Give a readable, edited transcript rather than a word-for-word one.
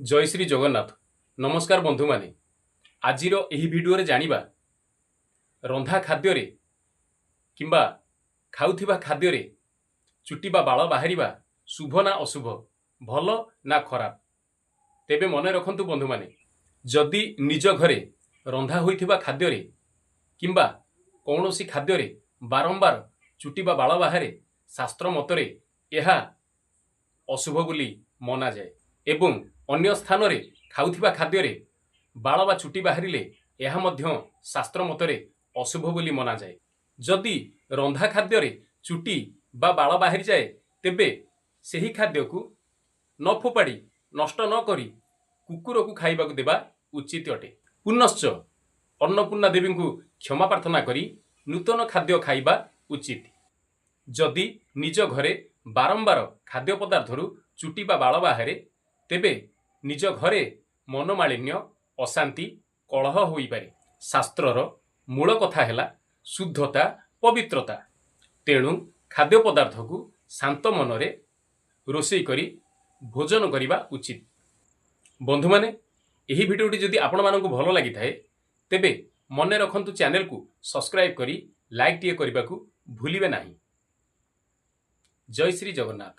ଜୟ ଶ୍ରୀ ଜଗନ୍ନାଥ। ନମସ୍କାର ବନ୍ଧୁମାନେ, ଆଜିର ଏହି ଭିଡ଼ିଓରେ ଜାଣିବା ରନ୍ଧା ଖାଦ୍ୟରେ କିମ୍ବା ଖାଉଥିବା ଖାଦ୍ୟରେ ଚୁଟି ବା ବାଳ ବାହାରିବା ଶୁଭ ନା ଅଶୁଭ, ଭଲ ନା ଖରାପ। ତେବେ ମନେ ରଖନ୍ତୁ ବନ୍ଧୁମାନେ, ଯଦି ନିଜ ଘରେ ରନ୍ଧା ହୋଇଥିବା ଖାଦ୍ୟରେ କିମ୍ବା କୌଣସି ଖାଦ୍ୟରେ ବାରମ୍ବାର ଚୁଟି ବା ବାଳ ବାହାରେ, ଶାସ୍ତ୍ର ମତରେ ଏହା ଅଶୁଭ ବୋଲି ମନାଯାଏ ଏବଂ ଅନ୍ୟ ସ୍ଥାନରେ ଖାଉଥିବା ଖାଦ୍ୟରେ ବାଳ ବା ଚୁଟି ବାହାରିଲେ ଏହା ମଧ୍ୟ ଶାସ୍ତ୍ର ମତରେ ଅଶୁଭ ବୋଲି ମନାଯାଏ। ଯଦି ରନ୍ଧା ଖାଦ୍ୟରେ ଚୁଟି ବା ବାଳ ବାହାରିଯାଏ, ତେବେ ସେହି ଖାଦ୍ୟକୁ ନ ଫୋପାଡ଼ି, ନଷ୍ଟ ନ କରି କୁକୁରକୁ ଖାଇବାକୁ ଦେବା ଉଚିତ ଅଟେ। ପୁନଶ୍ଚ ଅନ୍ନପୂର୍ଣ୍ଣା ଦେବୀଙ୍କୁ କ୍ଷମା ପ୍ରାର୍ଥନା କରି ନୂତନ ଖାଦ୍ୟ ଖାଇବା ଉଚିତ। ଯଦି ନିଜ ଘରେ ବାରମ୍ବାର ଖାଦ୍ୟ ପଦାର୍ଥରୁ ଚୁଟି ବା ବାଳ ବାହାରେ, ତେବେ ନିଜ ଘରେ ମନୋମାଳିନ୍ୟ, ଅଶାନ୍ତି, କଳହ ହୋଇପାରେ। ଶାସ୍ତ୍ରର ମୂଳ କଥା ହେଲା ଶୁଦ୍ଧତା, ପବିତ୍ରତା। ତେଣୁ ଖାଦ୍ୟ ପଦାର୍ଥକୁ ଶାନ୍ତ ମନରେ ରୋଷେଇ କରି ଭୋଜନ କରିବା ଉଚିତ। ବନ୍ଧୁମାନେ, ଏହି ଭିଡ଼ିଓଟି ଯଦି ଆପଣମାନଙ୍କୁ ଭଲ ଲାଗିଥାଏ, ତେବେ ମନେ ରଖନ୍ତୁ, ଚ୍ୟାନେଲକୁ ସବସ୍କ୍ରାଇବ୍ କରି ଲାଇକ୍ ଟିଏ କରିବାକୁ ଭୁଲିବେ ନାହିଁ। ଜୟ ଶ୍ରୀ ଜଗନ୍ନାଥ।